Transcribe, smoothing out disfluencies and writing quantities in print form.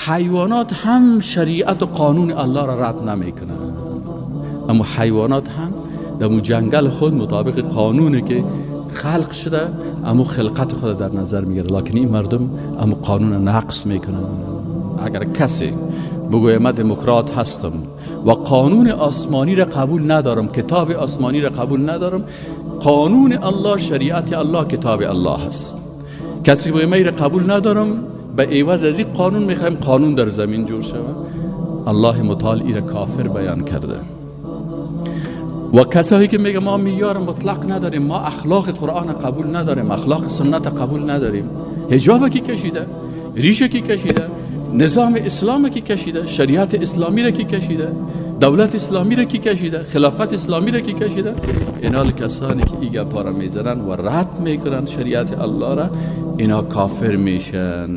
حیوانات هم شریعت و قانون الله را رد نمیکنن، اما حیوانات هم در جنگل خود مطابق قانونی که خلق شده اما خلقت خود در نظر میگیره، لکن این مردم اما قانون نقص میکنن. اگر کسی بگوید من دموکرات هستم و قانون آسمانی را قبول ندارم، کتاب آسمانی را قبول ندارم، قانون الله، شریعت الله، کتاب الله هست، کسی بگوید من را قبول ندارم، به عوض از این قانون میخوایم قانون در زمین جور شود، الله متعال ای را کافر بیان کرده. و کسایی که میگه ما معیار مطلق نداریم، ما اخلاق قرآن قبول نداریم، اخلاق سنت قبول نداریم، حجاب کی کشیده، ریشه کی کشیده، نظام اسلام کی کشیده، شریعت اسلامی را کی کشیده، دولت اسلامی را کی کشیده، خلافت اسلامی را کی کشیده، اینا کسانی که ای گپا را میزنن و رد میکنن شریعت الله را، اینا کافر میشن.